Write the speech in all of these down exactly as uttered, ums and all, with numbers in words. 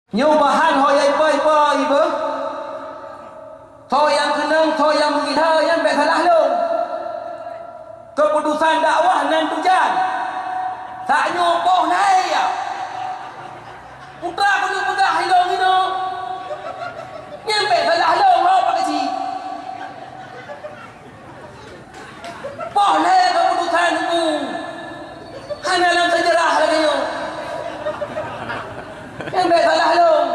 Nyoe bahan ho nyang ipa-ipa iba. Soe nyang keunong, soe nyang meugila, nyan bèk salah lôn. Keuputusan dakwah nan tujan. Tanyoe boh nai ya. Putra keuneuk peugah ilong inoe. Nyan bèk salah lôn, ho Pak Keuchik. Poh lhèe keuputusan Teungku. Hana lam seujarah lagèe nyoe. Nyan bèk salah lôn.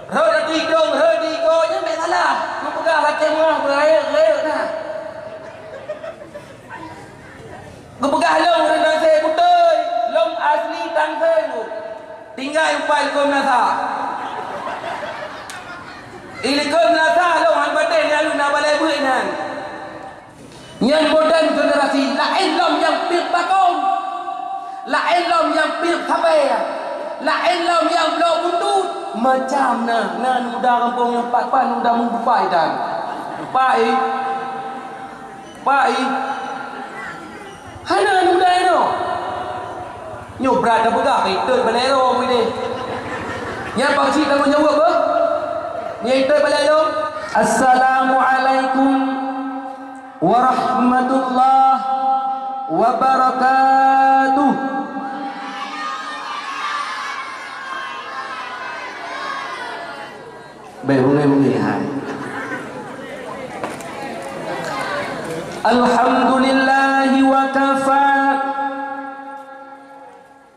Rhot ateueh idong, rhot di igoe, nyan bèk salah. Geupeugah lakèe meuah beurayeuk-rayeuk na. Geupeugah lôn ureueng Tangsé beutôi, lôn asli Tangsé nyoe. Tinggai upai likot meunasah. I likot meunasah lôn han patéh nyang na balèe beuet nyan. Nyan modern generasi, laén lom nyang piep bakong, laén lom nyang piep sabé, laén lom nyang bloe buntut. Macam na, na muda gampông nyoe pat-pat muda meudupai dan. Pai. Pai. Hana aneuk muda inoe. Nyoe brat tapeugah, itot balèe lom ideh. Nyan Pak Cik tanggong jaweueb beuh. Nyan itot balèe lom. Assalamualaikum warahmatullahi wabarakatuh. Bèk beungèh-beungèh hai. Alhamdulillahi wa kafa.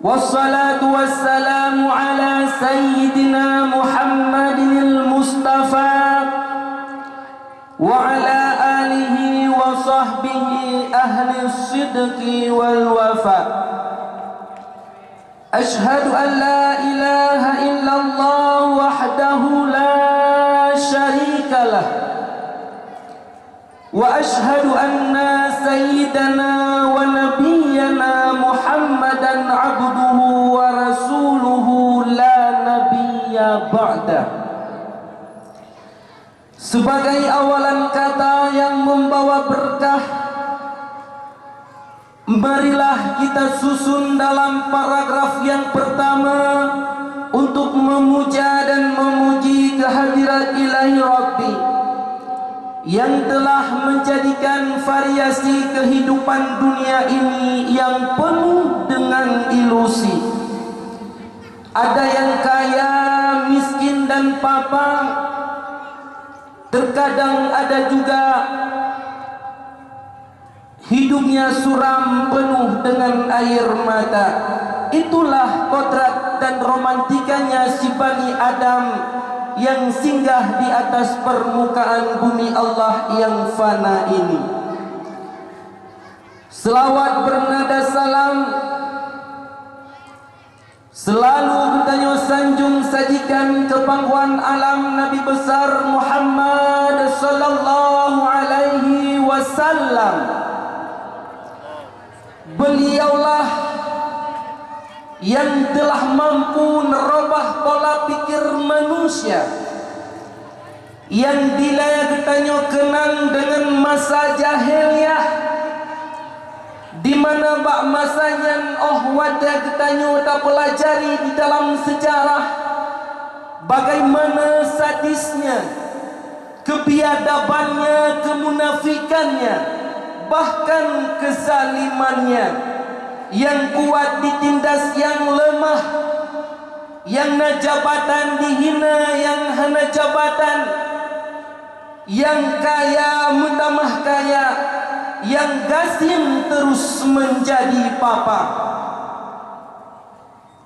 Wassalatu wassalamu ala sayyidina Muhammadinil Mustafa wa ala alihi wa sahbihi ahli sidqi wal wafa. Asyhadu an la ilaha illallah wahdahu la syarikalah. Wa asyhadu anna sayyidana wa nabiyyana Muhammadan abduhu wa rasuluhu la nabiyya ba'dah. Sebagai awalan kata yang membawa berkah, marilah kita susun dalam paragraf yang pertama untuk memuja dan memuji kehadirat Ilahi Rabbi yang telah menjadikan variasi kehidupan dunia ini yang penuh dengan ilusi. Ada yang kaya, miskin, dan papa. Terkadang ada juga hidupnya suram penuh dengan air mata. Itulah kodrat dan romantikanya si Bani Adam yang singgah di atas permukaan bumi Allah yang fana ini. Selawat bernada salam selalu geutanyoe sanjong sajikan keu panghwan alam Nabi Besar Muhammad sallallahu alaihi wasallam. Beliaulah yang telah mampu nerobah pola pikir manusia yang dilaya geutanyoe keunong deungon masa jahiliyah, di mana bak masa nyan óh watèe geutanyoe tapeulajari di dalam seujarah bagaimana sadisnya, kebiadabannya, kemunafikannya, bahkan kezalimannya, yang kuat ditindas yang lemah, yang na jabatan dihina yang hana jabatan, yang kaya meutamah kaya, yang gasien terus menjadi papa.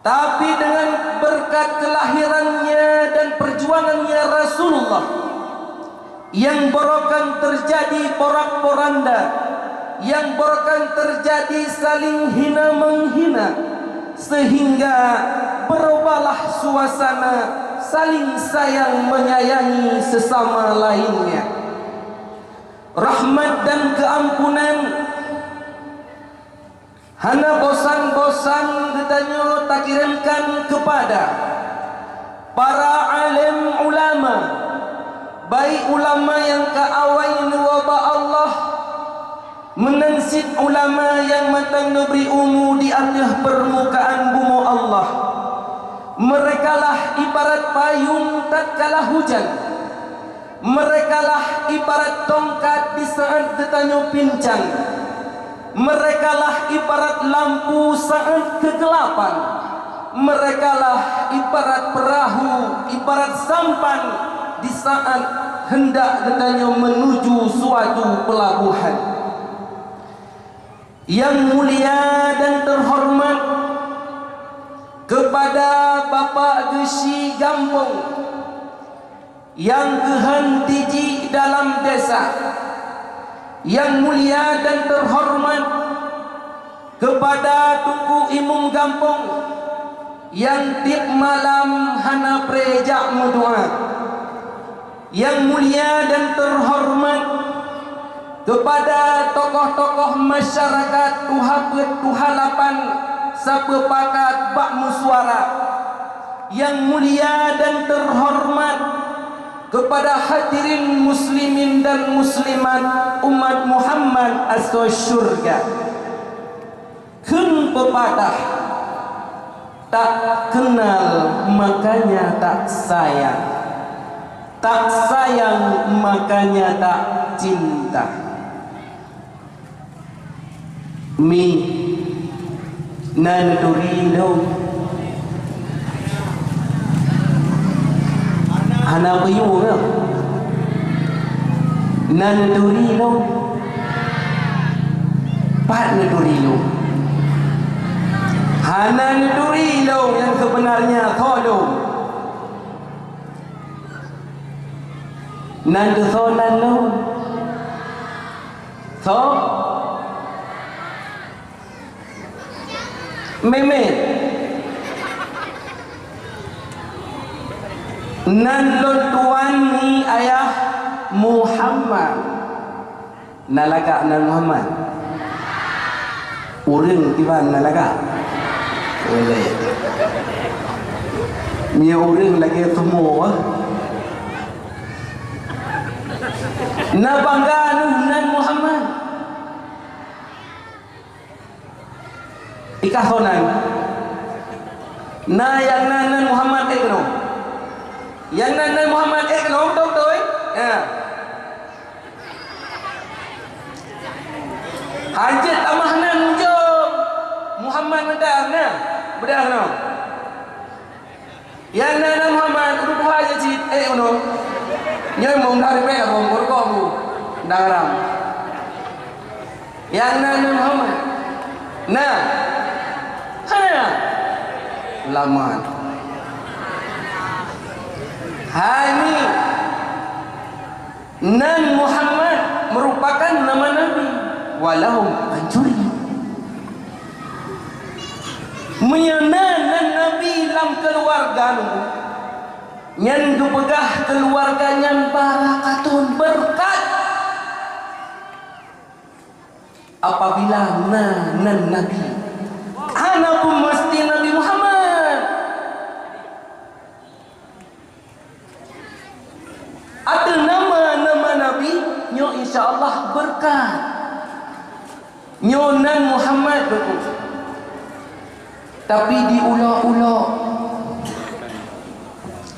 Tapi dengan berkat kelahirannya dan perjuangannya Rasulullah, yang barokan terjadi porak-poranda, yang barokan terjadi saling hina-menghina, sehingga berubahlah suasana saling sayang menyayangi sesama lainnya. Rahmat dan keampunan hana bosan-bosan geutanyoe takirimkan kepada para alim ulama, baik ulama nyang ka awai neuwoe bak Allah, meunan cit ulama nyang mantong neubri umu di ateueh peurmukaan bumoe Allah. Merekalah ibarat payung tatkala hujan. Merekalah ibarat tongkat di saat geutanyoe pincang. Merekalah ibarat lampu saat keugelapan. Merekalah ibarat peurahô, ibarat sampan di saat hendak geutanyoe meunuju suatu peulabohan. Nyang mulia dan teuhoreumat keupada Bapak Geuchik Gampông nyang keuheun tijik dalam desa, nyang mulia dan teuhoreumat keupada Teungku Imeum Gampông nyang tieb malam hana preh jak meudoá. Nyang mulia dan teuhoreumat keupada tokoh-tokoh masyarakat tuha peuet tuha lapan sapeue pakat bak meusuara. Nyang mulia dan teuhoreumat keupada hadirin muslimin dan muslimat umat Muhammad asoe syurga. Kheun peupadah, tak kenal makanya tak sayang, tak sayang makanya tak cinta. Mi, na neuturi lôn. Hana peuyueng, na neuturi lôn. Pat neuturi lôn? Hana neuturi lôn nyang seubeunarnya, soe lôn? Nan teusoe nan lôn? Soe? Mimit. Nan lôn tuan ngon ayah Muhammad. Na lagak nan Muhammad? Ureueng kiban na lagak? Boleh. Nyoe ureueng lagèe tumo, ah. Na bangga nan Muhammad. Ikah sonan. Na nyang nan, nan Muhammad, eh, keunoe. Nyang nan, nan Muhammad, eh, keunoe, beutôi-beutôi. Ya. Hanjeuet tamah nan ujong. Muhammad meudah na. Beudah keunoe. Nyang nan, nan Muhammad, ureueng tuha jih cit, eh, unoe. Nyoe mong dah ribet abang, baru kau bu. Dah haram. Nyang nan, nan Muhammad. Nah. Hana. Lamat. Hai ni. Nan Muhammad merupakan nama Nabi, walau pancuri. Meunyoe na nan Nabi lam keuluwarga neuh, nyan geupeugah keuluwarga nyan barakatun, beureukat. Apabila na nan Nabi, hana pun meusti Nabi Muhammad. Ateueh nama-nama Nabi nyoe, insya Allah beureukat. Nyoe nan Muhammad beutôi. Tapi diulok-ulok.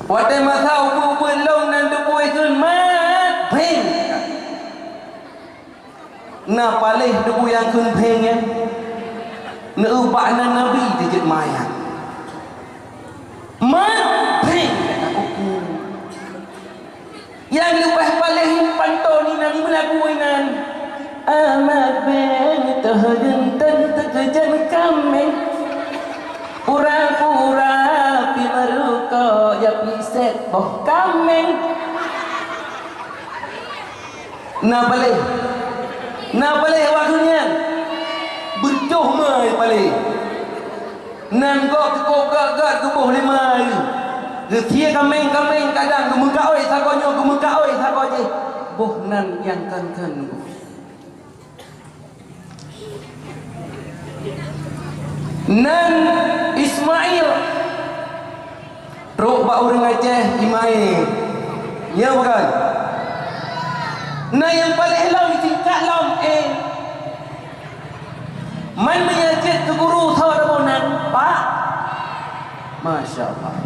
Watèe masa ubit-ubit lôn nan teupeu ikheun mat, beng. Na paléh debu nyang kheun beng nyan, neueu bak nan Nabi jijeuet manyang. Mat beng, kata kuku. Nyang leubeh paléh nyan pantoe inan meulagu inan. Amat beng toh geuntén teukeujeuet kaméng. Pura-pura pi meurukok ya pi sép boh kaméng. Na paléh. Na paléh awak geuh nyan. Beutoh mai paléh. Nan gob keukoh gak-gak geuboh lé mai. Geusie kaméng-kaméng kadang geumeukaôi sagoe nyoe, geumeukaôi sagoe jih. Boh nan nyang kheun-kheun boh. Nan Ismail trok bak ureueng Aceh, Imae. Ya bukan? Na nyang paléh lom singkat lom, eh. Man meunyo jeuet keu guru, soe taboh nan, Pak? Masya Allah.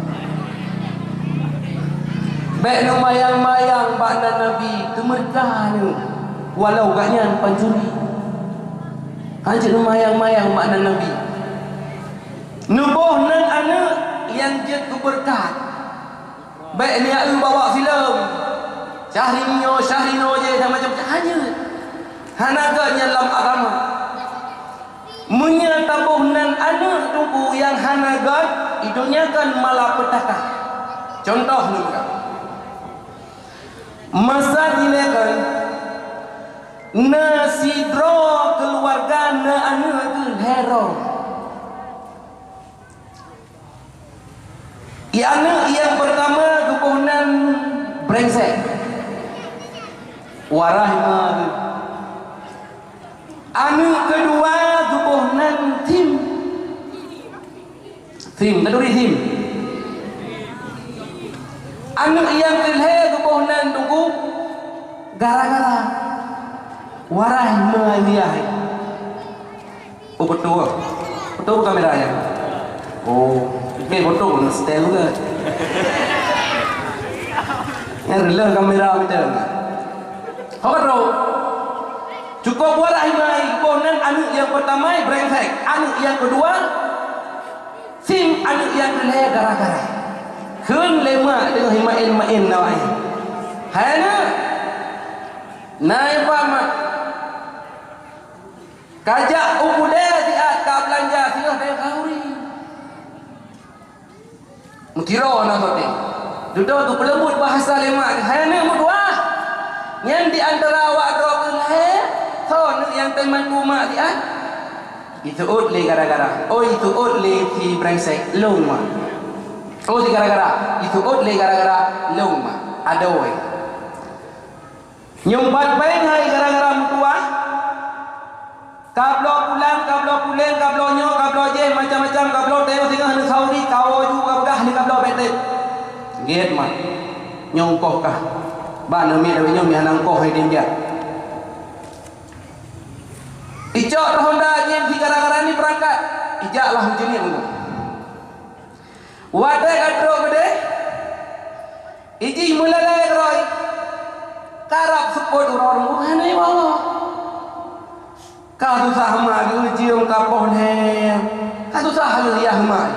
Bék neumayang-mayang bak nan Nabi, teumeureuka neuh, walau gobnyan pancuri. Hanjeuet neumayang-mayang bak nan Nabi. Neuboh nan aneuëk nyang jeuet keu beureukat. Bék neujak eu bak filem. Syahrini nyoe, Syahrini nyoe jih dan macam-macam. Hanjeuet. Hana gét nyan lam agama. Meunyoe taboh nan aneuëk teungku nyang hana gét, i donya kan malapetaka. Contoh neuh ka. Masa dilée kan, na sidroe keuluwarga na aneuëk geuh lhée droe. I aneuëk nyang peurtama geuboh nan brengsek, warai ma geuh. Aneuëk keudua geuboh nan thim. Thim, taturi thim. Aneuëk nyang keulhée geuboh nan teungku gara-gara, warai ma ayah. Oh, beutôi. Beutôi kamera nyan. Oh, oke, beutôi. Style ke? Nyan reuloh kamera macam. Ho ka trok. Cukup warai ma geuboh nan aneuëk nyang peurtama brengsek, aneuëk nyang keudua thim, aneuëk nyang keulhée gara-gara. Kheun lé mak teungoh maén-maén na waéh. Hai aneuëk, na ié pat mak. Kajak u keudée siat ka beulanja singoh tayue khanduri. Meusidroe na soe teuh. Dudoe geupeuleumbot bahasa lé mak, "Hai aneuëk, meutuah! Nyan di antara awak droe keuh lhée, soe aneuëk nyang teuma ku mak siat?" Iseuôt lé gara-gara. Oh, iseuôt lé si brengsek, lôn mak. Oh, si gara-gara. Iseuôt lé gara-gara, lôn mak. Adoe. Nyoe pat péng hai gara-gara meutuah. Kabloe pulang, kabloe puléng, kabloe nyoe, kabloe jéh, macam-macam kabloe, tayue singoh hana sauri, kawoe ju ka peugah lé kabloe bék treb. Gét mak. Nyoe ongkoh kah. Bak neumiet awai nyoe meuhana ongkoh hai dém jak. Icok roh honda jih di gara-gara ni beurangkat. Ijaklah ujeuen nyoe. Watée ka trok keudeh, ijih meulalai keudroe, karab seupôt uroe rumoh hana iwoe. Ka susah mak geucium ka poh lhée, ka susah lheueh yah mak.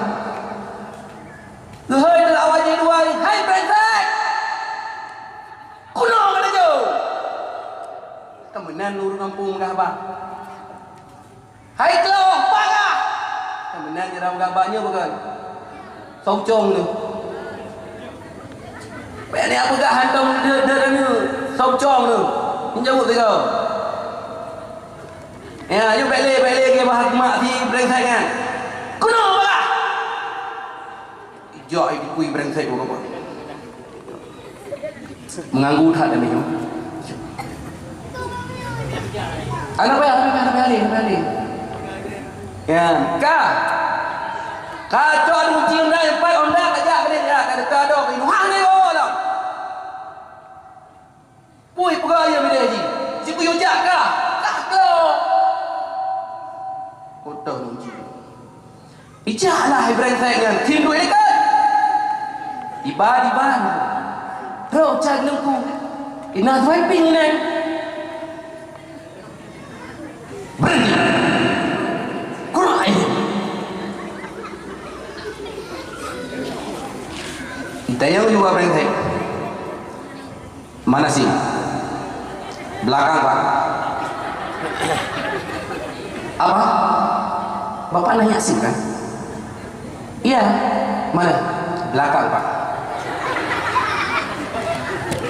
Geuhôi teuk awai jih dua, "Hai brengsek! Keunoe ka laju!" Ka meunan ureuëng gampông meugah ba. Hai klo, bagah! Meunan jaroe gabak nyoe bukan? Saucong nyoe. Bék ni peugah hantom de de de nyoe. Saucong nyoe. Injaweueb tiga. Ya, ayo bék lé, bék lé ke bahas mak si brengsek nyan. Keunoe bagah! Ijak ai dikui brengsek bukan? Mengganggu that demi tu. Anak payah, anak payah, anak payah, anak payah. Ya, ka. Ka cok ruci undang empat onda kajak beli ya, ka dekat dok. Wah ni oh lah. Pui peugah ya beli haji. Si puyuh jak ka. Ka klo. Kotoh ruci. Ijaklah hai brengsek nyan, kheun duek ikat. Tiba-tiba, trok cak leuku. Ina swiping nyan. Berhenti. Kurang ajar. Itayang juga brengsek. Mana SIM? Belakang, Pak. Apa? Bapak nanya SIM, kan? Iya. Mana? Belakang, Pak.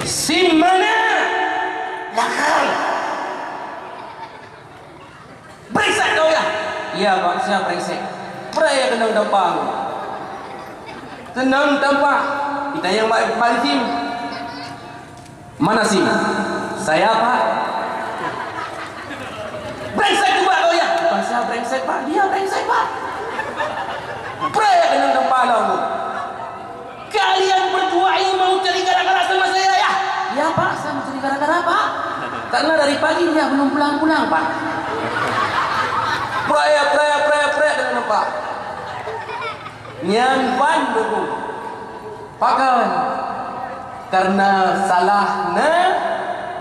SIM mana? Belakang. Brengsek kau ya? Iya, Pak, saya brengsek. Pura ya kena gampang. Tenang tampak. Kita yang baik, baik SIM. Mana SIM? Saya, Pak. Brengsek juga kau ya? Bukan saya brengsek, Pak. Dia brengsek, Pak. Pura ya kena gampang kau. Kalian berdua ini mau cari gara-gara sama saya, ya? Ya, Pak, saya mau cari gara-gara, Pak. Karena dari pagi dia belum pulang-pulang, Pak. Proyek, proyek, proyek, proyek dengan Pak. Nyan ban leubu. Pakon? Kareuna salah na,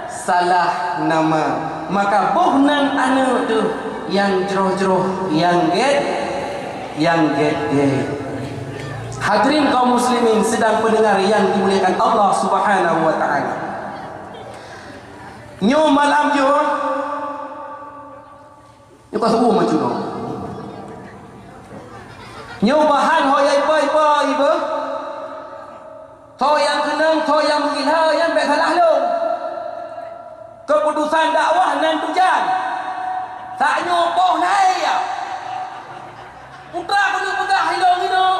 salah nama. Maka boh nan aneuk teuh nyang jroh-jroh, nyang gét, nyang gét-gét. Hadirin kaum muslimin sidang pendengar yang dimuliakan Allah Subhanahu wa Ta'ala. Nyoe malam nyoe, nyoe ka subuh macam nyoe. Nyoe bahan ho nyang ipa-ipa iba. Tho nyang keunong, tho nyang meugila, nyan bèk salah lôn. Keuputusan dakwah nan tujan. Sak nyoe poh lhèe ya. Putra keuneuk peugah ilôn inoe.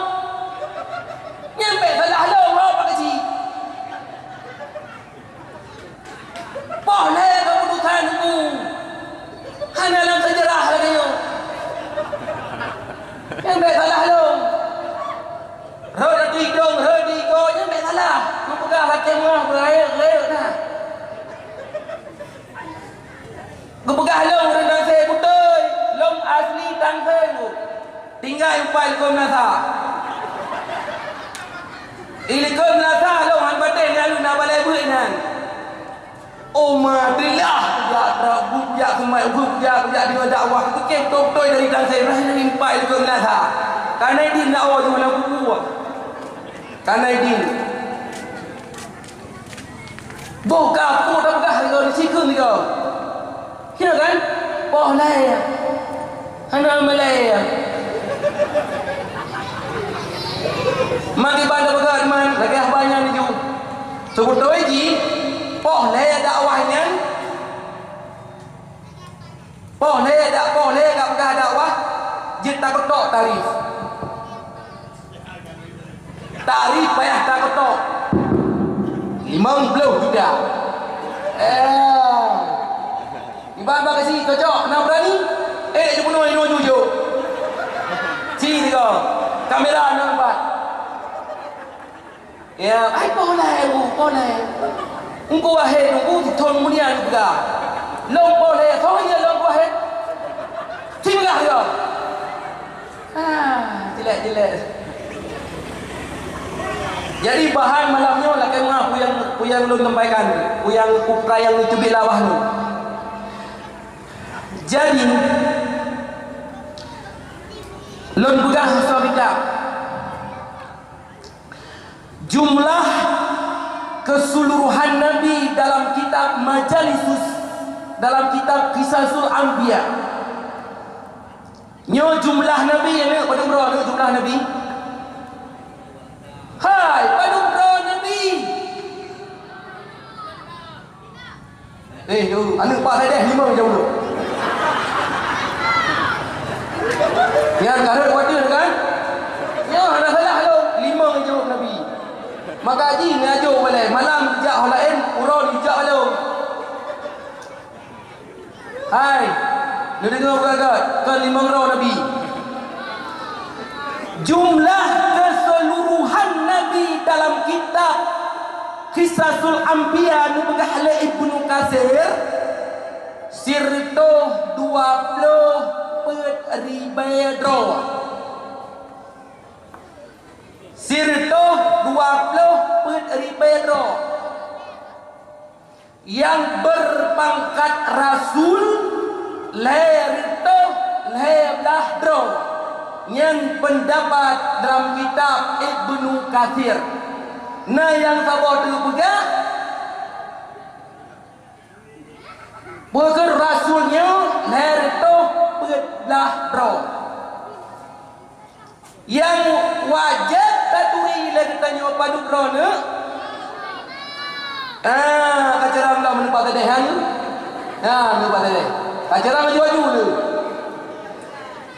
Nyan bèk salah lôn, ho Pak Kaji. Poh lhèe keuputusan Teungku. Hana lam seujarah lagèe nyoe. Nyan bèk salah lôn. Rhot ateueh idong, rhot di igoe, nyan bèk salah. Geupeugah lakèe meuah beurayeuk-rayeuk na. Geupeugah lôn ureueng Tangsé beutôi, lôn asli Tangsé, Bu. Tinggai upai likot meunasah. Di likot meunasah lôn han patéh nyan na balèe beuet nyan. Oh, ma teulah kujak, kujak seumai, kujak, kujak deungoe dakwah, keu beutôi-beutôi dari Tangsé, nah, nyan upai likot meunasah. Ka na idin dakwah jih na kubu. Ka na idin. Boh ka, boh tapeugah lagèe nyoe sikheun lagèe. Kira kan? Poh lhèe. Hana meulhèe. Maki ban tapeugah teuma lagèe haba nyan laju. Seubeutôi jih poh lhèe dakwah nyan. Poh lhèe dak, poh lhèe ka peugah dakwah, jeuet takeutok tarif. Tarif payah takeutok. Limong ploh juta. Eh. Iban bak si cocok, na berani? Eh, jeuet bunoe inoe jujok. Ci tiga. Kamera na empat. Ya, ai poh lhèe, Bu, poh lhèe. Engku wahé nunggu thon keumudian peugah. Lôn poh lhèe, soe ya lôn poh lhèe? Ci peugah ya. Ah, jelek-jelek. Jadi bahan malam nyoe lakèe meuah peue nyang, peue nyang lôn sampaikan, peue nyang peue nyang teubiet lam babah lôn. Jadi lôn peugah soe kitab. Jumlah keseluruhan nabi dalam kitab Majalisus, dalam kitab Qisasul Anbiya. Nyoe jumlah nabi, ya, nyoe padum droe nyoe jumlah nabi? Hai, padum droe nabi? Eh, tu, aneuk Pak Saideh limong jauh tu. Nyan ka rhot wadeue kan? Nyoe hana salah lom, limong jaweueb Nabi. Maka jih nyoe jok balèe, malam jak ho laén, uroe jak lom. Hai, neudeungoe beugöt, kon limong droe Nabi. Jumlah keseluruhan nabi dalam kitab Qisasul Anbiya neupeugah lé Ibnu Katsir, sireutôh dua ploh peuet ribèe droe. Sireutôh dua ploh peuet ribèe droe. Nyang beupangkat rasul lhèe reutôh lhèe blah droe. Nyan peundapat dalam kitab Ibnu Katsir. Na nyang saboh teupeugah, peue kheun rasul nyoe lhèe reutôh peuet blah droe. Nyang wajéb taturi lé geutanyoe padub droeneuh? Ah, ka carông lom neupat teuh han? Ah, neupat teuh. Ka carông laju-laju lé.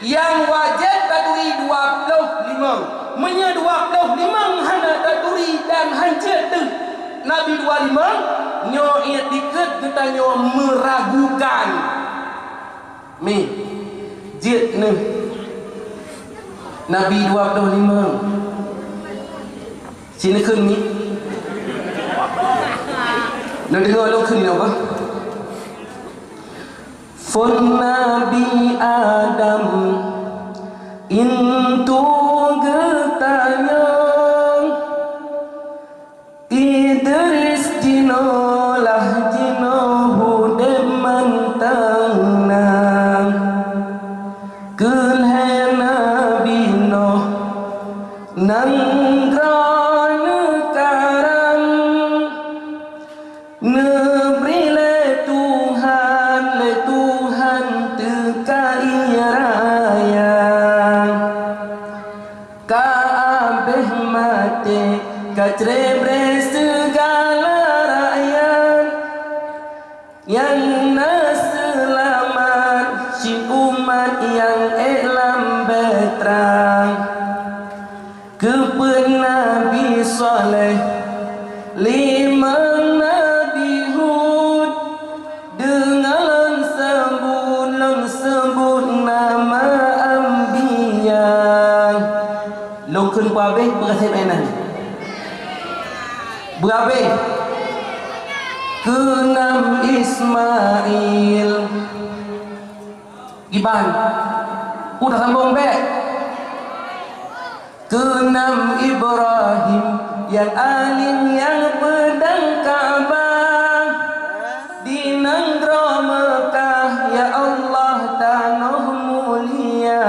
Nyang wajéb taturi dua ploh limong. Meunyoe dua ploh limong hana taturi dan hanjeuet teuh Nabi dua limong, nyoe iktikeuet geutanyoe meuragukan. Mi, jeuet neuh. Nabi dua ploh limong. Sineukheun mi. Neudeungoe lôn kheun nyoe bah. Phôn Nabi Adam, intu geutanyoe Nolah jinoe udeb mantong na, keu lhée Nabi Nuh nanggroe neukaram. Neubri lé Tuhan, lé Tuhan teuka ie raya. Ka abéh maté, ka cre-bre sigala rakyat. Nyang na seulamat cit umat nyang ék lam bahtera. Keupeue Nabi Saleh, limong Nabi Hud, deungon lôn seubut, lôn seubut nama anbiya. Lôn kheun peue abéh, peue gasien inan. Beurabeh keunam Ismail. Iban, udah sambong bek. Keunam Ibrahim nyang alim nyang peudong Ka'bah. Di nanggroe Meukah, ya Allah, tanoh mulia.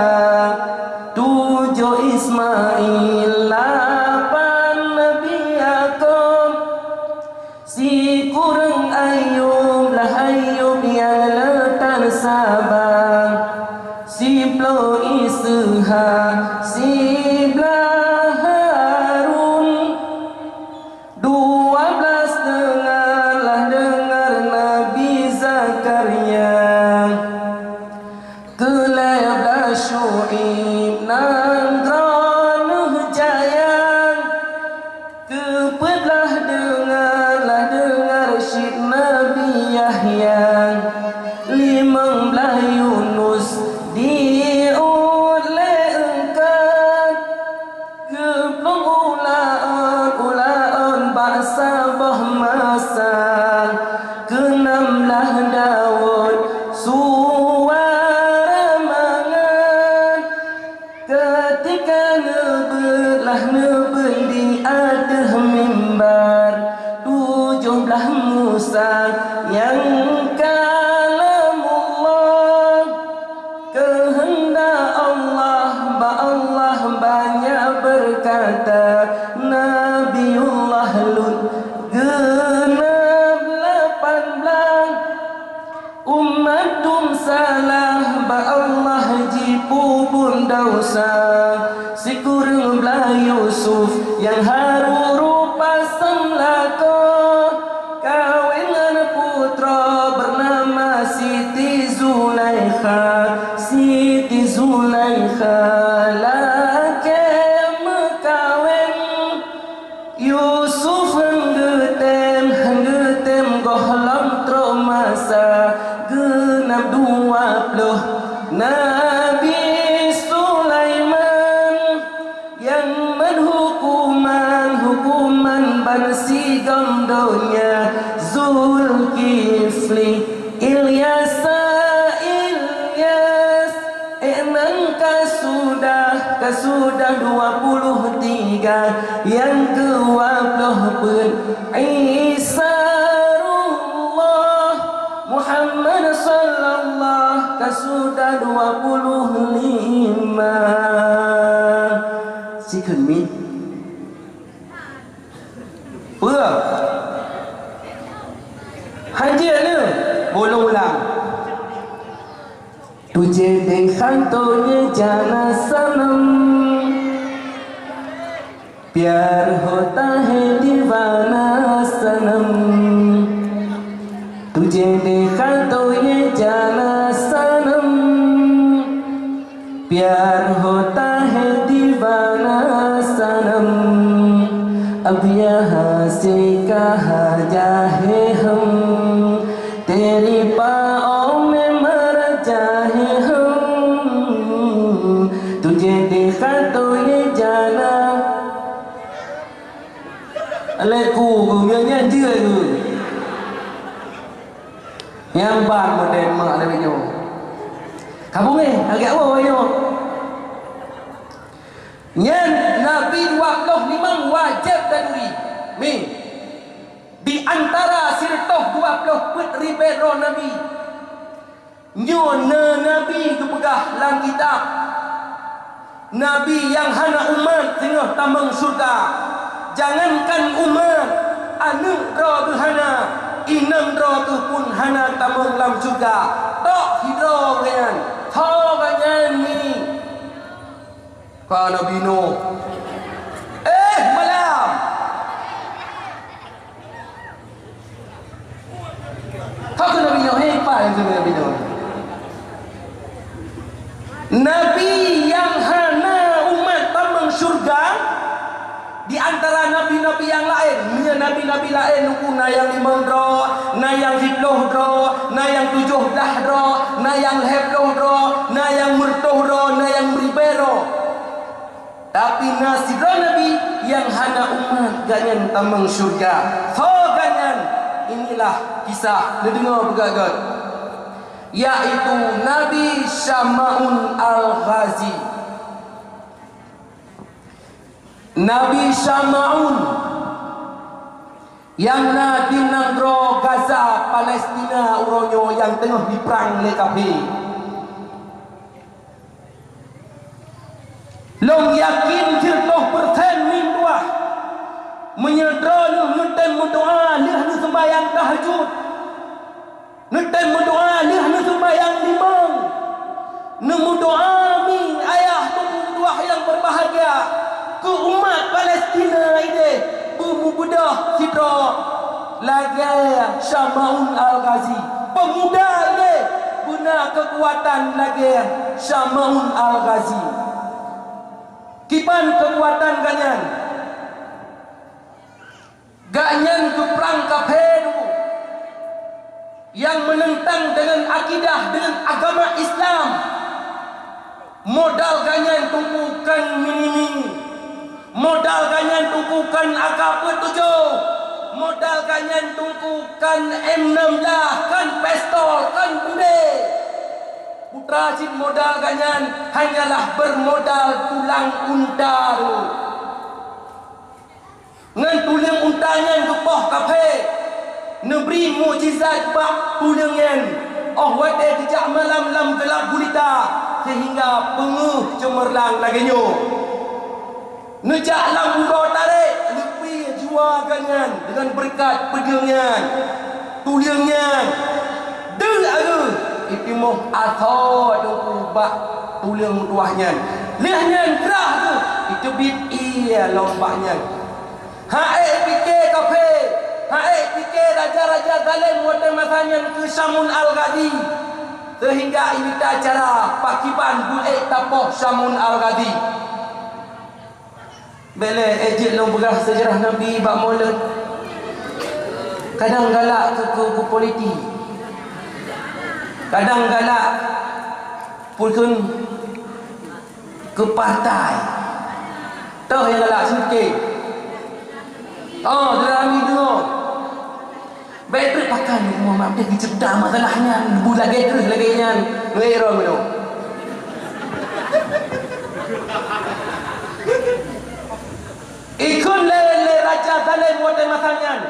Tujoh Ismail, lapan Nabi Yakub, sikureueng Ayub, lah Ayub nyang le tan saba, siploh Ishak, siblaih Harun, dua blaih deungon, lah deungon Nabi Zakaria, keulhée blaih Syu'aib, nanggroe Nuh jaya, keupeuet blaih deungon, lah deungon cit Nabi Yahya, limong blaih Yunus, diuet lé eungkot. Geuplueng ulaon-ulaon bak saboh masa, keunam blaih Daud suara mangat. Keutika neubeuet, lah neubeuet di ateueh mimbar, tujoh blaih Musa nyang kalamullah. Keuheundak Allah, bak Allah banyak beukata, Nabiullah Lut geunab lapan blaih. Umat dum salah, bak Allah jipeubuet desya, sikureueng blaih Yusuf nyang haru rupa seulakoe. Kawen ngon putroe beunama Siti Zulaikha. Siti Zulaikha lakée meukawen. Yusuf han geutem, han geutem gohlom trok masa, geunab dua ploh Nabi Sulaiman. Nyang meuhuköman, huköman bansigom donya, Zulkifli, Ilyasa, Ilyas, eh, nan ka sudah, ka sudah dua puluh tiga, nyang keudua ploh peuet, Isa Ruhullah, Muhammad sallallahu ka sudah dua puluh lima. Sikheun mi. Peue? Hanjeuet neuh? Ulôn ulang. Tujé deh khanto ye jana sanam. Pyar hota hai diwana sanam. Tujé deh khanto ye jana sanam. Pyar hota hai diwana sanam. Ab yaha se kaha jahe hum. Teri pa ome mara jahe hum. Tujé deh khanto ye jana. Alaikum, nyan nyan jeuet. Nyang ban model mak lagée nyoe. Ka beungéh lagée awai nyoe. Nyan Nabi dua ploh limong wajéb taturi. Mi. Di antara Nyoe na nabi geupeugah lam kitab, nabi nyang hana umat singoh tamong syeuruga. Jangankan umat, aneuk droe geuh hana, inong droe geuh pun hana tamong lam syeuruga. Tok sidroe gobnyan, tho gobnyan ngieng. Ka Nabi Nuh. Eh, malam! Ka keu Nabi Nuh, eh, pat nyang keu Nabi Nuh. Nabi nyang hana umat tamong syeuruga di antara nabi-nabi nyang laén. Meunyoe nabi-nabi laén, Teungku, na nyang limong droe, na nyang siplôh droe, na nyang tujoh blaih droe, na nyang lhèe plôh droe, na nyang meureutôh droe, na nyang meuribèe droe. Tapi na sidroe nabi nyang hana umat gobnyan tamong syeuruga. Soe gobnyan? Inilah kisah, neudeungoe beugöt-göt, yaitu Nabi Syamaun Al-Ghazi. Nabi Syamaun nyang na di nanggroe Gaza, Palestina uroe nyoe nyang teungoh jiprang lé kafé. Lôn yakin sireutôh peureusén meutuah, meunyoe droeneuh neutem meudoa lheueh neuseumbahyang tahajud, neutem meudoa lheueh neuseumbahyang limong, neumeudoa mi ayah teungku meutuah nyang beubahgia keu umat Palestina idéh beumubeudôh sidroe lagèe Syamaun Al-Ghazi. Peumuda idéh beuna keukuatan lagèe Syamaun Al-Ghazi. Kiban keukuatan gobnyan? Gobnyan geuprang kafé dulu nyang meunentang deungon akidah, deungon agama Islam. Modal gobnyan teungku kon mini-mini. Modal gobnyan teungku kon AK peuet tujoh. Modal gobnyan teungku kon M enam belas, kon pistol, kon budé. Putra cit modal gobnyan hanyalah beurmodal tulang unta dulu. Ngon tuleueng unta nyan geupoh kafé, neubri mukjizat bak tuleueng nyan. Óh watèe geujak malam lam geulab gulita, seuhingga peungeuh ceumeurlang lagèe nyoe. Neujak lam uroe tarek, leupie jiwa gobnyan deungon beureukat peudeueng nyan. Tuleueng nyan deuh ageuh, itimoh asoe teungku bak tuleueng meutuah nyan. Lheueh nyan grah geuh, iteubiet ié lom bak nyan. Hana ék pike kafé, hana ék pike raja-raja zalém watèe masa nyan keu Syamun Al-Ghazi, seuhingga imita cara pakiban beu ék tapoh Syamun Al-Ghazi. Bèk lé, eh, jeuet lôn peugah seujarah Nabi bak mulod. Kadang galak keu, keu, keu politik. Kadang galak pukon keu partai. Toh nyang galak seumike. Oh, Nabi tu. Bèk treuk pakan, Muhammad, deh geuceurita masalah nyan, bu lagèe kreueh lagèe nyan, ngon Iron meunoe. Ikheun lé, lé raja zalém watèe masa nyan,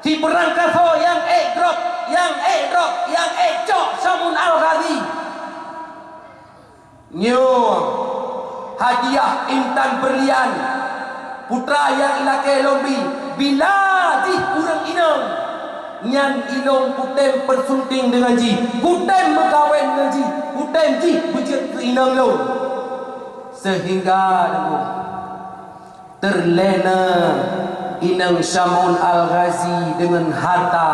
sipeurangkasoe nyang ék drob, nyang ék drob, nyang ék cok Syamun Al-Ghazi. Nyoe hadiah intan beurlian, putra nyang ilakèe lôn bri, bila jih ureueng inong, nyan ilôn kutem peusunting deungon jih, kutem meukawen ngon jih, kutem jih beujeuet keu inong lôn. Seuhingga deungoe, teurlena inong Syamun Al-Ghazi deungon harta.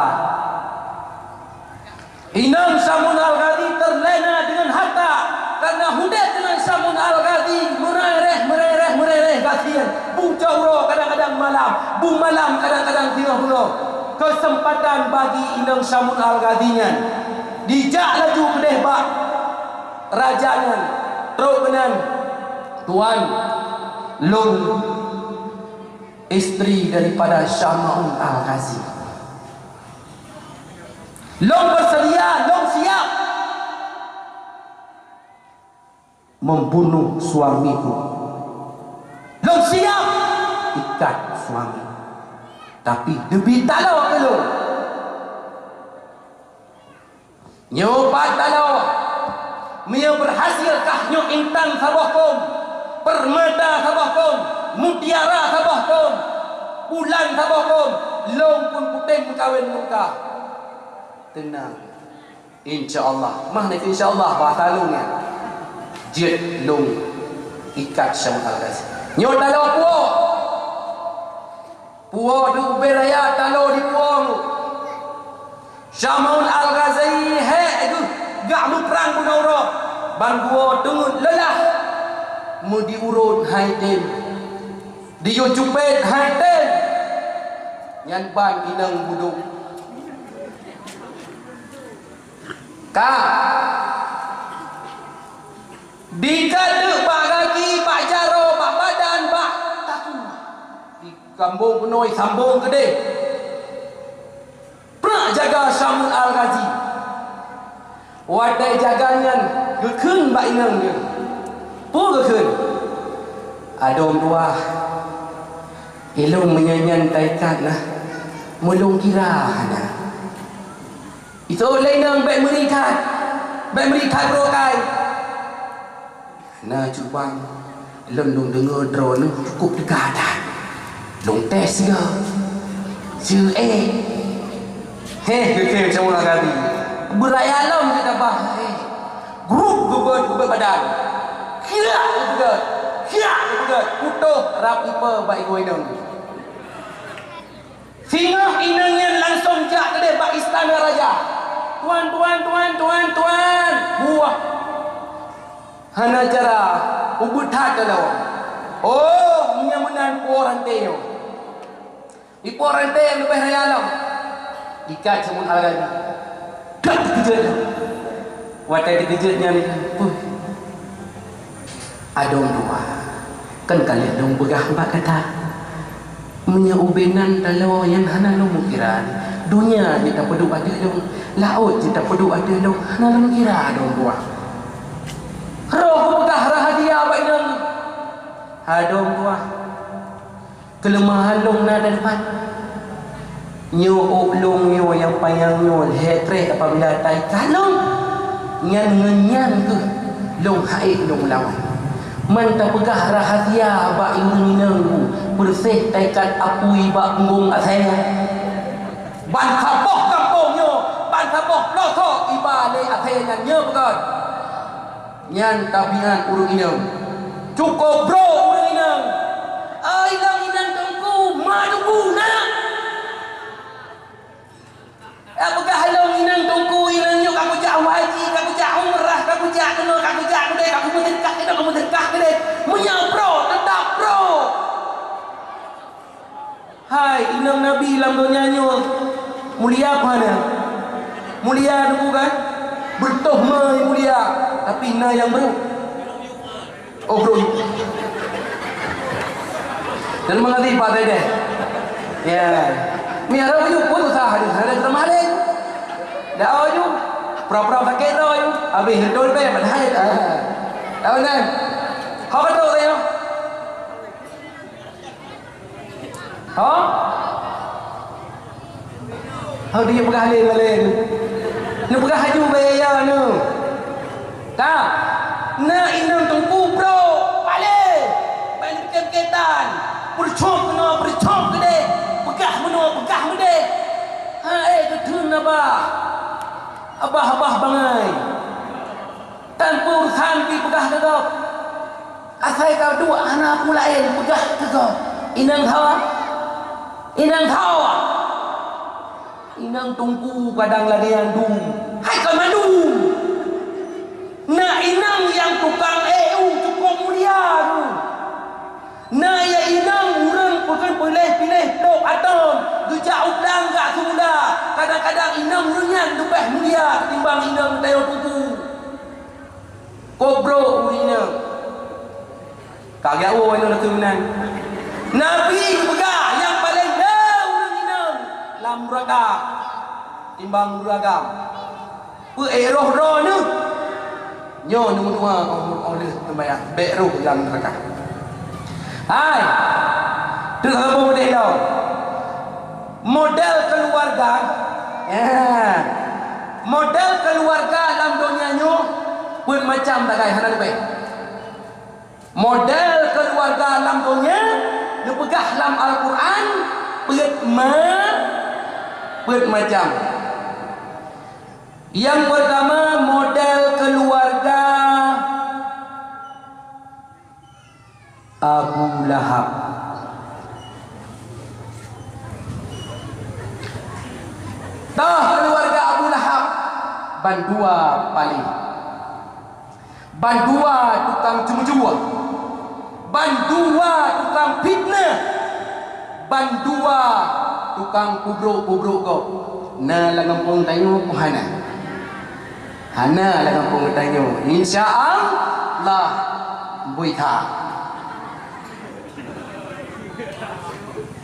Inong Syamun Al-Ghazi teurlena deungon harta, kareuna udép deungon Syamun Al-Ghazi meurereh, meurereh, meurereh gasien. Bu cot uroe kadang-kadang malam, bu malam kadang-kadang singoh bunoe. Keuseumpatan bagi inong Syamun Al-Ghazi nyan. Dijak laju keudeh bak raja nyan, trok keunan, "Tuan, lôn istri daripada Syamun Al-Ghazi. Lôn beuseudia, lôn siap membunuh suamiku. Lôn siap ikat suami. Tapi neubi taloe keu lôn." Nyoe pat taloe, meunyoe beurhasil kah nyoe intan saboh kôm, peurmata saboh kôm, mutiara saboh kôm, bulan saboh kôm, lôn pun kutem meukawen ngon kah. Teunang. Insya Allah. Mah na insya Allah bahasa lôn nyan. Jeuet lôn ikat Syamul Al-Ghazi. Nyoe taloe puwoe. Puwoe di ubé raya taloe di puwoe. Syamul Al-Ghazi hék geuh gak meuprang bunoe uroe. Ban geuwoe teungeut leulah. Meudiurôt hai tem. Diyue cupet hai tem. Nyan ban inong budok. Ka. Dikadeuek bak gaki, bak jaroe, bak badan, bak takue. Di kambong keunoe sambong keudeh. Prak jaga Syamul Al-Ghazi. Watée jaga nyan geukheun bak inong nyan. Peue geukheun? Adong dua. Ilong meunyan-nyan taikat nah. Meulong kira hana. Iseuôt lé inong bék meuri that, bék meuri that uroe kai. Na cubang, lôn lôn deungoe droeneuh cukôp teuga that. Lôn tes sigoe. Seuôt. Heh, geukheun Syamul Al-Ghazi. Beuraya lom geutabah. Heh. Grup geubeuet-geubeuet badan. Khiak geubeuet. Khiak geubeuet. Putôh rab ipe bak igoe inong. Singoh inong nyan langsong jak keudeh bak istana raja. "Tuan, tuan, tuan, tuan, tuan!" Buah. Hana cara, ubeuet that taloe. Oh, meunyoe meunan puwoe ranté nyoe. Ipuwoe ranté nyang leubeh raya lom. Ikat Syamul Al-Ghazi. Dak teukeujot lom. Watée teukeujot nyan, puih. Adong dua. Kan ka lheueh lôn peugah bak gata. Meunyoe ubé nan taloe nyan hana lôn meukiran, donya jeuet tapeuduek ateueh lôn, laôt jeuet tapeuduek ateueh lôn, hana lôn kira adong dua. Roh kupeugah rahasia bak inong. Adong dua. Keuleumahan lôn na dan pat. Nyoe ôk lôn nyoe nyang panyang nyoe lhée treh apabila taikat lôn, nyan ngon nyan kheueh lôn haiek lôn lawan. Man tapeugah rahasia bak ureuëng inong peureuséh taikat apui bak punggong asèe nyan. Ban saboh gampông nyoe, ban saboh peulosok iba lé asèe nyan nyoe peugah. Nyan tabiat ureuëng inong. Cukôp brôk ureuëng inong. Ai lôn inong teungku, ma teungku na. Ka peugah lôn inong teungku, inong nyoe ka kujak haji, ka kujak umrah, ka kujak keunoe, ka kujak keudeh, ka kumeuseudeukah keudeh, ka kumeuseudeukah keudeh. Meunyoe brôk, teutap brôk. Hai, inong Nabi lam donya nyoe mulia peue hana? Mulia teungku kan? Beutôh meuh mulia, tapi na nyang brôk. Oh, brôk. Terima kasih Pak Dedeh. Ya. Miara baju pun usah ada, ada terima lain. Dah baju. Pura-pura sakit dah baju. Habis betul be padahal. Ah. Tahu kan? Kau betul saya. Ha? Hau dia peugah lé malée tu. Neupeugah haju baya nyoe. Ka. Na inong teungku brôk, palée. Ban pike-pike tan. Peucok keunoe, peucok keudeh. Peugah meunoe, peugah meudeh. Ha, eh, keuteun abah. Abah-abah bangai. Tanpa urusan pi peugah keu gob. Asai ka duek hana peue laén peugah keu gob. Inong hawa. Inong hawa. Inong teungku kadang lagée nyang dum. Hai ka mandum. Na inong nyang tukang ék u cukôp mulia tu. Na ya inong ureuëng peugah piléh-piléh trok atong geujak u blang gak seumula. Kadang-kadang inong ureuëng nyan leubeh mulia ketimbang inong tanyoe teungku. Kobro ureuëng inong. Ka geuwoe inong lagée meunan. Nabi geupeugah nyang paleng le ureuëng inong lam nuraka timbang ureuëng agam. Peu ék roh droeneuh? Nyoe neumeudoa óh lheueh teumayang, bék roh lam nuraka. Hai, teuk haba udeh lom. Model keuluwarga, ya. Model keuluwarga lam donya nyoe peuet macam sagai, hana leubeh. Model keuluwarga lam donya neupeugah lam Al-Qur'an peuet ma-, peuet macam. Nyang peurtama, model keuluwarga Abu Lahab. Toh keuluwarga Abu Lahab, bandua paléh. Bandua tukang ceumeucue. Bandua tukang fitnah. Bandua tukang pubrok-pubrok gob. Na lam gampông tanyoe peue hana? Hana lam gampông tanyoe. Insya Allah, bui that.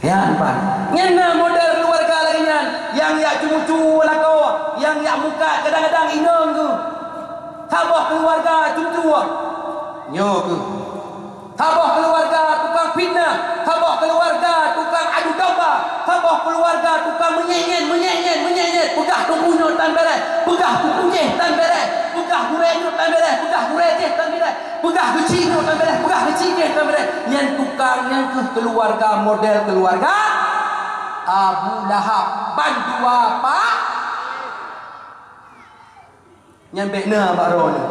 Ya, nampak. Nyan na model keuluwarga lagée nyan, nyang jak ceumeucue lakoe, nyang jak mukat kadang-kadang inong geuh. Saboh keuluwarga ceumeucue. Nyoe geuh. Saboh keuluwarga tukang fitnah, saboh keuluwarga tukang adu domba, saboh keuluwarga tukang meunyét-nyét, meunyét-nyét, meunyét-nyét, peugah teungku nyoe tan béréh, peugah teungku jéh tan béréh, peugah gurée nyoe tan béréh, peugah gurée jéh tan béréh, peugah geuchik nyoe tan béréh, peugah geuchik jéh tan béréh. Nyan tukang, nyan keuh keuluwarga, model keuluwarga Abu Lahab, bandua pa-, Nyan bék na bak droeneuh.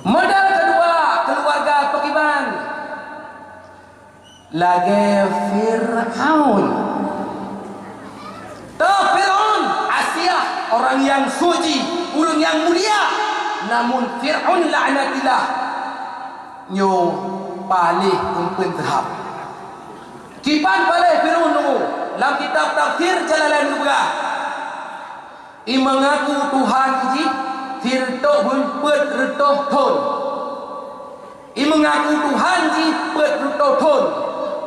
Model keudua, keuluwarga pakriban? Lagée Fir'aun. Toh Fir'aun, Asiah, orang nyang suci, ureuëng nyang mulia. Namun Fir'aun laknatillah nyoe paléh eumpeuen teuhab. Kiban paléh Fir'aun nyoe? Lam kitab tafsir Jalalain geupeugah, I meungaku Tuhan jih sireutôh beuet peuet reutôh thon. I meungaku Tuhan jih peuet reutôh thon.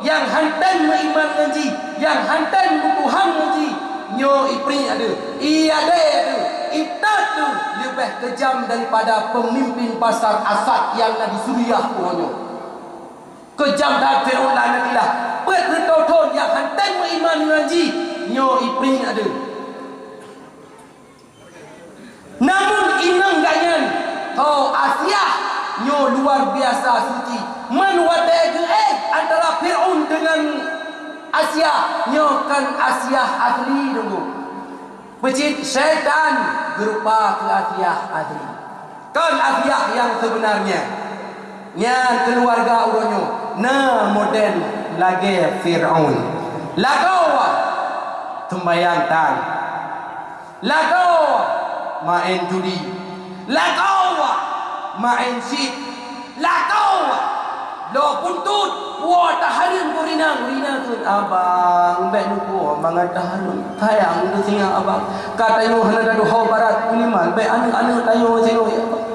Nyang hántom meuiman ngon jih, nyang hántom meutuhan ngon jih, nyoe ipriek deuh, i adée deuh, i that deuh leubeh keujam daripada peumimpin Basyar Asad nyang na di Suriah uroe nyoe. Keujam that Fir'aun laknatillah. Peuet reutôh thon nyang hántom meuiman ngon jih, nyoe ipriek deuh. Namun inong gobnyan, ho Asiah, nyoe luar biasa suci. Man watée geuéh antara Fir'aun deungon Asiah, nyoe kon Asiah asli teungku. Peucit syaitan geurupa keu Asiah asli. Kon Asiah nyang seubeunarnya. Nyan keuluwarga uroe nyoe na model lagée Fir'aun. Lakoe seumbahyang tan. Lakoe maén judi. Lakoe maén chip. Lakoe bloe buntut, woe tahareuem keu inong, inong kheun, "Abang, bék neuwoe mangat tahareuem. Sayang keu singoh abang. Ka tanyoe hana taduek ho barat, minimal bék aneuëk-aneuëk tanyoe singoh, ya abang."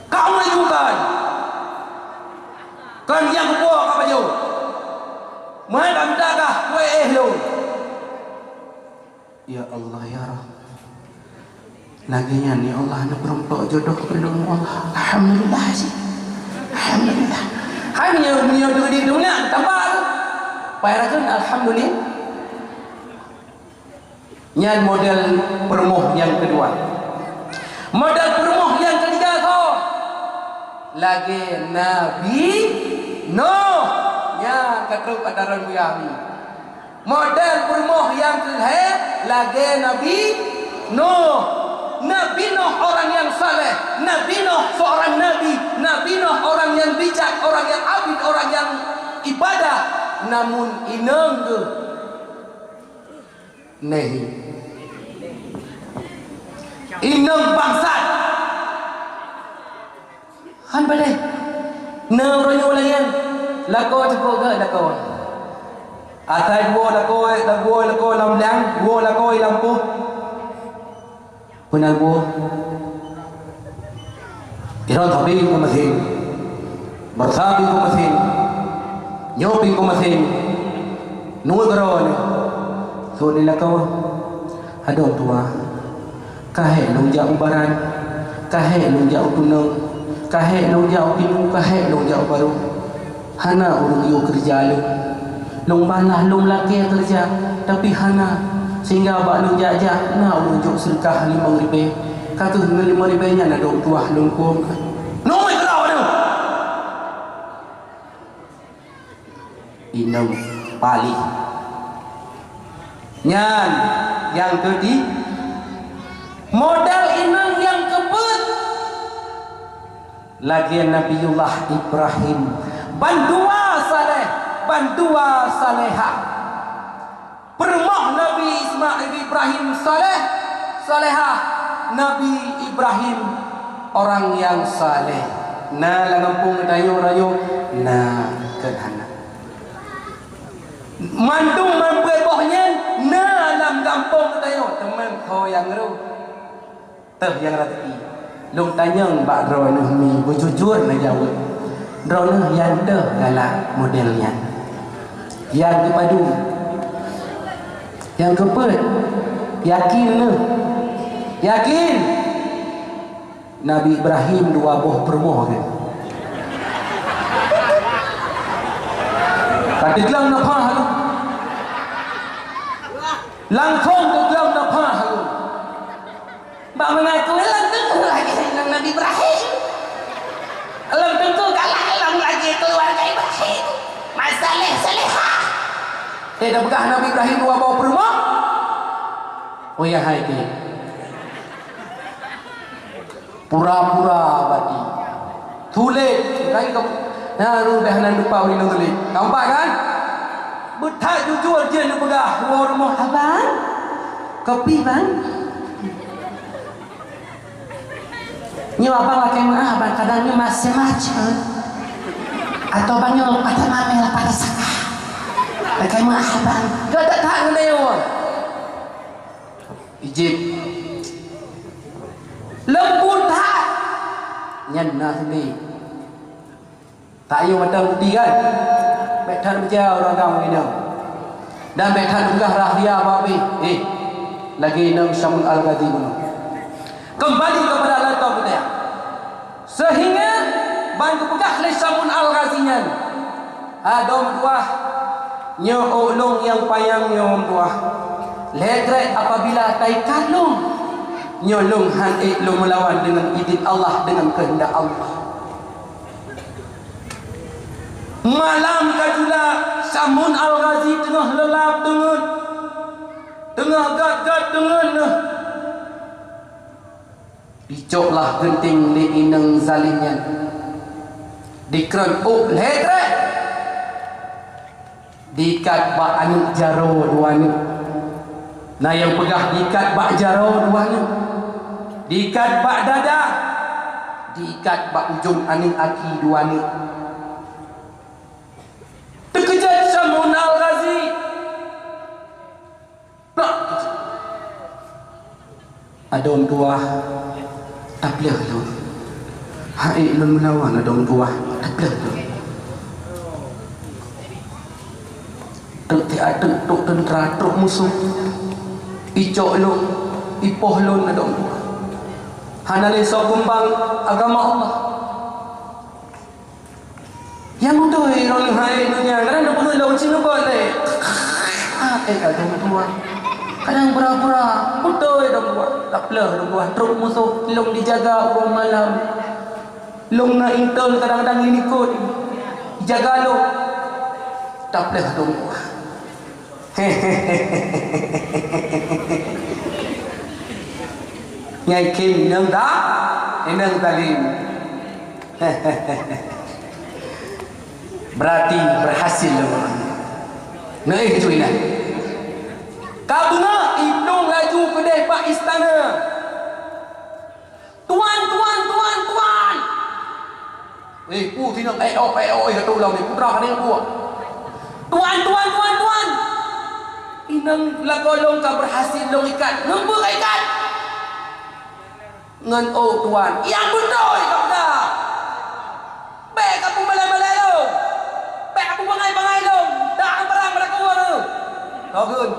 Ka ulée bukan. Kon nyang kuwoe ka pajoh. Meuhan ka mita kah kue éh lôn. Ya Allah, ya Rabb. Lagée nyan, ya Allah, neupeureumpok jodoh keu lôn, ya Allah. Alhamdulillah, cit. Alhamdulillah. Hai meunyoe, meunyoe teukeudi teumeunang, tampak tu. Pai rakan, alhamdulillah. Nyan model peurumoh nyang keudua. Model peurumoh nyang keutiga kho, lagée Nabi Nuh. Nyan ka trok ata droen buya mi. Model peurumoh nyang keu lhée lagée Nabi Nuh. Nabi Nuh orang nyang saleh, Nabi Nuh seorang nabi, Nabi Nuh orang nyang bijak, orang nyang abid, orang nyang ibadah. Namun inong geuh nehi. Inong bangsat. Han padai. Na uroe nyoe lagée nyan. Lakoe cukôp gét lakoe. Asai dua lakoe, dua lakoe lam blang, dua lakoe lam poh. Peue nan dua. Iron sapi keu meusén. Barsa pih keu meusén. Nyoe pih keu meusén. Nunggu keudroe nyoe. Sot di lakoe. Adoe tuha. Ka hék lôn jak u baran, ka hék lôn jak u tunong, ka hék lôn jak u kinu, ka hék lôn jak u barô. Hana ureuëng yue keureuja lôn. Lôn balaih lôn lakée keureuja, tapi hana. Sehingga bak lôn jak-jak na ureuëng jok seudeukah limong ribèe. Ka kheueh ngon limong ribèe nyan ado tuah lôn kueng. Nyoe keudroe nyoe. Inong paléh. Nyan nyang keudi-, model inong nyang keupeuet. Lagèe Nabiullah Ibrahim, bandua saleh, bandua salehah. Peurumoh Nabi Ismail, Ibrahim saleh, salehah. Nabi Ibrahim orang nyang saleh. Na lam gampông geutanyoe rayeuk, na keuhana. Mandum man peuet boh nyan na lam gampông geutanyoe, teuma ho nyang roh. Teuh nyang rapi. Lôn tanyong bak droeneuh mi beujujur neujaweueb. Droeneuh nyang teuh galak model nyan. Nyang keupadu. Nyang keupeuet. Yakin neuh. Yakin. Nabi Ibrahim dua boh peurumoh kan. Ka teugleng na pah tu. Langsung teugleng na pah tu. Bak meungaku lôn teungku lagèe ngon Nabi Ibrahim. Lôn teungku galak lôn lagèe keuluwarga Ibrahim. Masaleh salehah. Eh, dah peugah Nabi Ibrahim dua boh peurumoh. Oh ya, hai ke. Pura-pura bati. Tuléh, bukan ke, nah, lu dah nan lupa udah nulis. Nampak kan? Beuthat jujur jih neupeugah, "Woe rumoh abang, kopi bang." Nyoe abang lakèe meuah, abang kadang nyoe macam-macam. Atau bang nyoe pada mamel, pada sakah. Lakèe meuah abang. Gata that ngeuneu. Ijib. Leumbut that. Nyan na sendiri. Tak ayo mata bukti kan? Bèk that meucaya ureueng agam inong. Dan bèk that peugah rahsia babeh. Eh, lagèe inong Syamun Al-Ghazi bunoe. Kembali kepada laptop kita. Sehingga ban geupeugah lé Syamun Al-Ghazi nyan, "Hai dong tuah, nyoe ôk lôn nyang panyang nyoe tuah. Lhèe trép apabila taikat lôn, nyoe lôn han ék lôn meulawan deungon idhin Allah, deungon keuheundak Allah." Malam ka julak, Syamun Al-Ghazi teungoh leulab deungon, teungoh gèt-gèt deungon neuh. Dicoklah geunteng lé inong zalim nyan. Dikreun ôk lhèe trép. Diikat bak aneuk jaroe dua neuk. Na nyang peugah diikat bak jaroe dua neuk. Diikat bak dada. Diikat bak ujong aneuk aki dua neuk. Teukeujot Syamun Al-Ghazi. Plak! Adong tuah, tapleueh lôn. Hai lôn meulawan adong tuah, tapleueh lôn. Teuk tiat teuk trok teuntra trok musoh. Icok lôn, ipoh lôn adong tuah. Hana lé soe geumbang agama Allah. Nyang beutôi droeneuh hai donya, kadang tapeugah lôn cit ngeubot lé. Ah, eh, kadang dua. Kadang pura-pura, beutôi dong dua. Tapleueh dong dua, trok musoh lôn dijaga uroe malam. Lôn na intel kadang-kadang inikot. Jaga lôn. Tapleueh dong dua. Nyan kheun inong ta-, inong zalim. Berarti berhasil lom. Neuéh ju inan. Ka beungoh, Iblih laju keudeh bak istana. "Tuan, tuan, tuan, tuan!" Eh, peue singoh, eh, oh, eh, oh, eh, ka tulông ni, putra ka nyan peue? "Tuan, tuan, tuan, tuan! Inong lakoe lôn ka berhasil lôn ikat, ngon peue ka ikat?" "Ngon ôk, tuan." "Nyang beutôi ka peugah! Bèk kapeumalèe-malèe lôn! Bèk kapeubangai-bangai lôn! Dak barang bak lakoe lôn!" Toh kheun.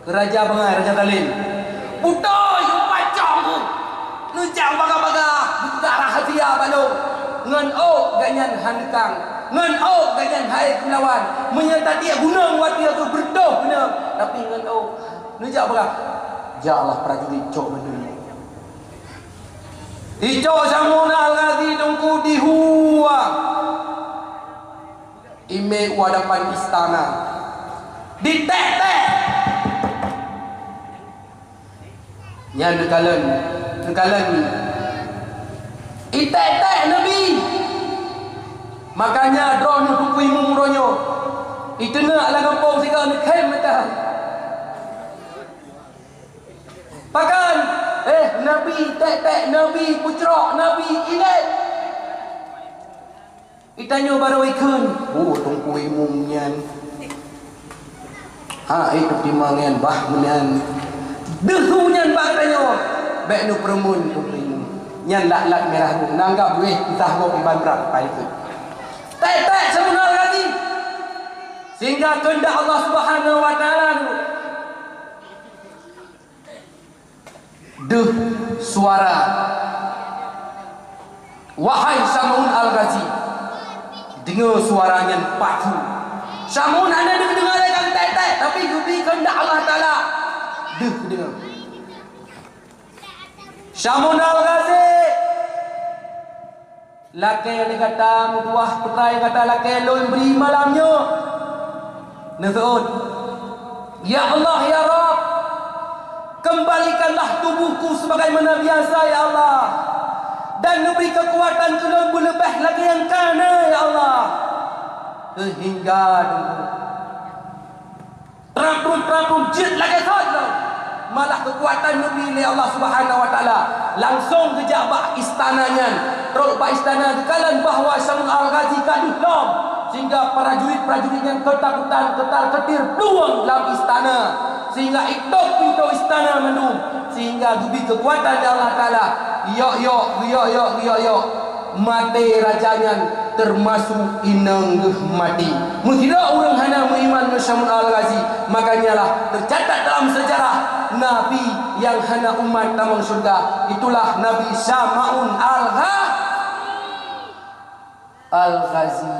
Keu raja bangai, raja zalim. Beutôi, umpat cong! Neujak bagah-bagah, geupeugah rahsia bak lôn. Ngon ôk gobnyan hana kang. Ngon ôk gobnyan han ék meulawan. Meunyoe tatiek gunong watèe geuh beureutoh gunong, tapi ngon ôk Neujak brat. Jak lah prajurit cok bandum. Icok Syamun Al-Ghazi teungku dihuwa. Imé u hadapan istana. Ditek-tek. Nyan neukalon, neukalon. Itek-tek Nabi. Makanya droeneuh teungku imum uroe nyoe. Iteungeut lam gampông sigoe neukhém mata. Pakon? Eh, Nabi tek-tek, Nabi peucrok, Nabi ilét. Itanyoe barô ikheun, "Oh, teungku imum nyan." Ha, eh, teutimang nyan, bah, nyan. Deuh su nyan bak tanyoe. Bèk neupeureumeun teungku imum. Nyan lat-lat mirah tu. Nanggap wéh kisah gob iban brat pai tu. Tek-tek Syamun Al-Ghazi. Sehingga kehendak Allah Subhanahu wa Taala tu. Deuh suara, "Wahai Syamun Al-Ghazi," deungoe suara nyan pat su. Syamun hana deungoe lé nyang tek-tek, tapi geubri keuheundak Allah Taala. Deuh deungoe. Syamun Al-Ghazi. Lakèe lé gata meutuah peue nyang gata lakèe lôn bri malam nyoe. Neuseuôt, "Ya Allah, ya Rabb, kembalikanlah tubuhku sebagaimana biasa, ya Allah, dan neubri keukuatan keu lôn beuleubeh lagèe nyang ka na, ya Allah." Sehingga teungku Trap-trup, trap-trup, jeuet lagèe thon lom. Malah keukuatan neubri lé Allah Subhanahu wa Taala. Langsong geujak bak istana nyan. Trok bak istana geukalon bahwa Syamun Al-Ghazi ka deuh lom. Sehingga prajurit-prajurit nyan keutakutan, keutal-keutir plueng lam istana. Sehingga itôp pintoe istana mandum. Sehingga geubri keukuatan lé Allah Taala. Yok-yok, yok-yok, yok-yok. Maté raja nyan teumasuk inong geuh maté. Meusidroe ureueng hana meuiman ngon Syamun Al-Ghazi, makanya lah teucatat dalam seujarah nabi nyang hana umat tamong syeuruga, itulah Nabi Syamun Al-Gha-, Al-Ghazi.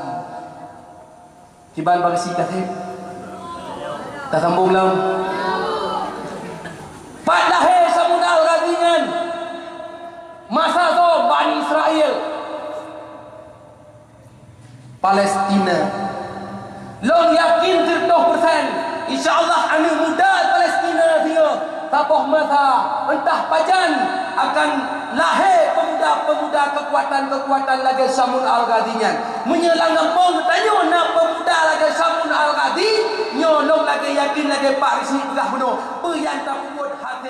Kiban bak geusie ka sép. Tasambong lom. Pat lahé Syamun Al-Ghazi nyan? Masa soe Bani Israel? Palestina. Lôn yakin siratoh persen, insya Allah aneuk muda Palestina singoh saboh masa, entah pajan akan lahé pemuda-pemuda keukuatan-keukuatan lagèe Syamun Al-Ghazi nyan. Meunyoe lam gampông geutanyoe na pemuda lagèe Syamun Al-Ghazi, nyoe lôn lagèe yakin lagèe Pak Risi peugah bunoe, peue nyang tapeubuet harôh